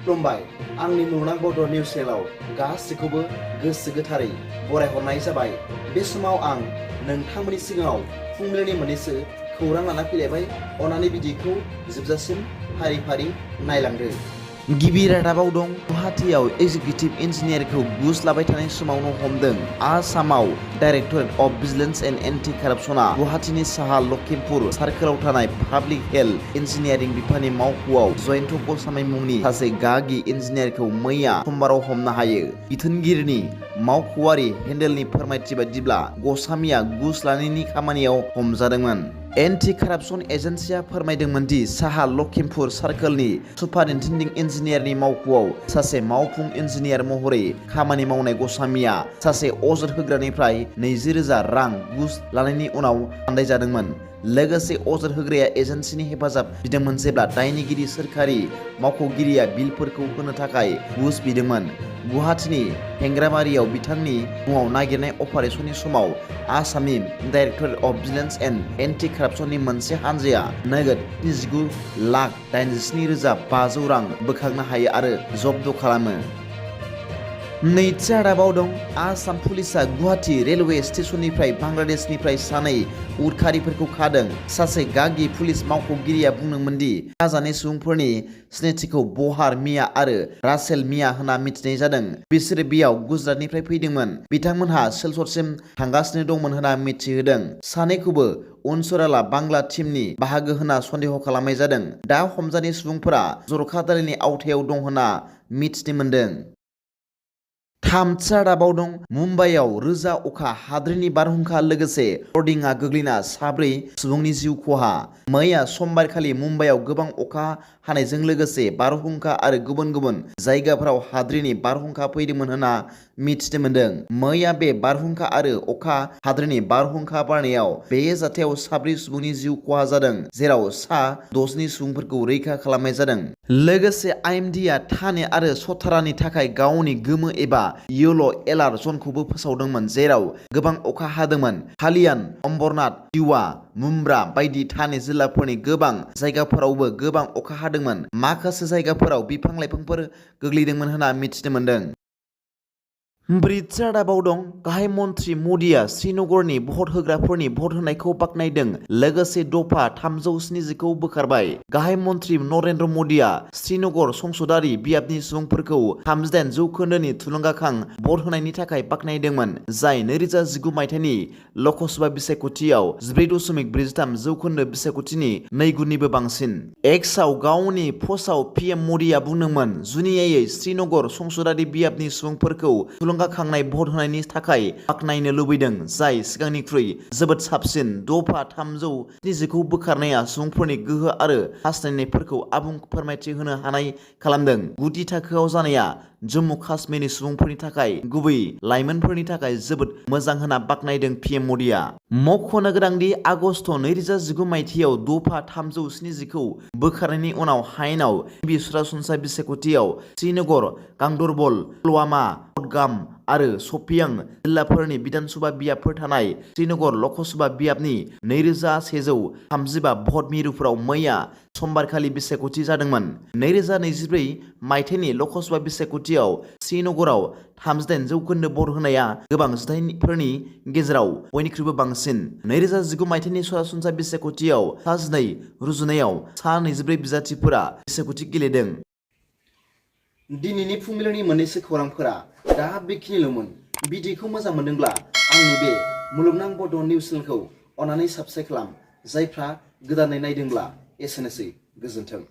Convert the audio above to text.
खुलुमबाय आंनि मुलुगनां बड' निउस चेनेलाव गासैखौबो गोसो गोथारै बरायहरनाय जाबाय। बे समाव आं नोंथांमोननि सिगाङाव फुंबिलिनि मोननैसो खौरां लाना फैलायबाय। अन्नानै भिडिअखौ जोबजासिम फारि फारि नायलांदो। गिबि रादाबाव दं गुवाहाटीआव एक्जिकिउटिभ इन्जिनियारखौ घुस लाबाय थानाय समावनो हमदों। आसामाव directorate of vigilance and anti कारापसनआ गुवाहाटीनि साहा लखिमपुर सार्कोलाव थानाय पाब्लिक हेल्थ इन्जिनियारिं बिफाननि मावख'आव जयन्त गस्वामी मुंनि सासे गागि इन्जिनियारखौ मैया समबाराव हमनो हायो। बिथोनगिरिनि मावख'आरि हेन्डेलनि फोरमायथि बायदिब्ला गस्वामीआ घुस लानायनि खामानियाव हमजादोंमोन। एन्टि कारापसन एजेन्सिया फोरमायदोंमोन दि साहा लखिमपुर सार्कोलनि सुपारिनटेन्डिं इन्जिनियारनि मावख'आव सासे मावफुं इन्जिनियार महरै खामानि मावनाय गस्वामीआ सासे अजद होग्रानिफ्राय 20,000 रां घुस लानायनि उनाव फान्दाय जादोंमोन। लोगोसे अजद होग्राया एजेन्सिनि हेफाजाब बिदोंमोन जेब्ला दायनिगिरि सोरखारि मावख'गिरिया बिलफोरखौ होनो थाखाय घुस बिदोंमोन। गुवाहाटीनि हेंग्राबारियाव बिथांनि मुङाव नागिरनाय अपारेसननि समाव आसामनि directorate of vigilance and anti कारापसननि मोनसे हानजाया नोगोद 29,87,500 रां बोखांनो हायो आरो जब्द खालामो। नैथि रादाबाव दं आसाम पुलिसआ गुवाहाटी रेलवे स्टेशननिफ्राय बांलादेशनिफ्राय सानै उदखारिफोरखौ खादों। सासे गागि पुलिस मावख'गिरिया बुंदोंमोन दि खाजानाय सुबुंफोरनि सिनायथिखौ बहार मिया आरो रासेल मिया होनना मिथिनाय जादों। बिसोरो बेयाव गुजरातनिफ्राय फैदोंमोन। बिथांमोनहा सिलचरसिम थांगासिनो दंमोन होनना मिथिहोदों। सानैखौबो उनसराला बांला टीमनि बाहागो होनना सन्देह खालामनाय जादों। दा हमजानाय सुबुंफोरा जर'खा दालिनि आवथायाव दं होनना मिथिनो मोन्दों। थामथि रादाबाव दं मुम्बाइआव रोजा अखा हाद्रिनि बारहुंखा लोगोसे हर्डिंआ गोग्लैना 4 सुबुंनि जिउ खहा। मैया समबारखालि मुम्बाइआव गोबां अखा हानायजों लोगोसे बारहुंखा आरो गुबुन गुबुन जायगाफोराव हाद्रिनि बारहुंखा फैदोंमोन होनना मिथिनो मोन्दों। मैया बे बारहुंखा आरो अखा हाद्रिनि बारहुंखा बारनायाव बे जाथायाव 4 सुबुंनि जिउ खहा जादों, जेराव सा 10 सुबुंफोरखौ रैखा खालामनाय जादों। लोगोसे आइएमडीआ ठाणे आरो सतारानि थाखाय गावनि गोमो एबा येलो एलार्ट जनखौबो फोसावदोंमोन, जेराव गोबां अखा हादोंमोन। कालियान, अम्बरनाथ, दिवा, मुम्ब्रा बायदि ठाणे जिल्लाफोरनि गोबां जायगाफोरावबो गोबां अखा हादोंमोन। माखासे जायगाफोराव बिफां लाइफांफोर गोग्लैदोंमोन होनना मिथिनो मोन्दों। ब्रैथि रादाबाव दं गाहाय मन्थ्रि मदिआ श्रीनगरनि भट होग्राफोरनि भट होनायखौ बाख्नायदों, लोगोसे दफा 370 बोखारबाय। गाहाय मन्थ्रि नरेन्द्र मदिआ श्रीनगर संसदारि बियाबनि सुबुंफोरखौ 38% थुलुंगाखां भट होनायनि थाखाय बाख्नायदोंमोन, जाय 2019 मायथाइनि ल'कसभा बिसायख'थियाव 14.43% बिसायख'थिनि 2 गुननिबो बांसिन। एक्सआव गावनि पस्टआव पीएम मदिआ बुंदोंमोन, जुनियायै श्रीनगर संसदारि बियाबनि सुबुंफोरखौ थुलुंगाखांनाय भट होनायनि थाखाय बाख्नायनो लुबैदों, जाय सिगांनिख्रुइ जोबोद साबसिन। दफा 370 बोखारनाया सुबुंफोरनि गोहो आरो हास्थायनायफोरखौ आबुं फोरमायथि होनो हानाय खालामदों। गुदि थाखोआव जानाया जम्मु काश्मीरनि सुबुंफोरनि थाखाय, गुबैयै लाइमोनफोरनि थाखाय जोबोद मोजां होनना बाख्नायदों पीएम मदिआ। मख'नो गोनांदि आगस्त 2019 मायथाइयाव दफा 370 बोखारनायनि उनाव हायेनाव गिबि सरासनस्रा बिसायख'थियाव श्रीनगर, गांदरबल, पुलवामा, बडगाम आरो शपियां जिल्लाफोरनि बिधानसभा बियाबफोर थानाय श्रीनगर ल'कसभा बियाबनि 2135 भट मिरुफोराव मैया समबारखालि बिसायख'थि जादोंमोन। 2024 मायथाइनि ल'कसभा बिसायख'थियाव श्रीनगराव 38% भट होनाया गोबां जिथाइफोरनि गेजेराव बयनिख्रुइबो बांसिन। 2019 मायथाइनि सरासनस्रा बिसायख'थियाव सा 12 रुजुनायाव सा 24 बिजाथिफोरा बिसायख'थि गेलेदों। दिनैनि फुंबिलिनि मोननैसो खौरांफोरा दा बेखिनिल'मोन। भिडिअखौ मोजां मोनदोंब्ला आंनि बे मुलुगनां बड' निउस चेनेलखौ अन्नानै साबस्क्राइब खालाम। जायफ्रा गोदानै नायदोंब्ला एसेनोसै, गोजोन्थों।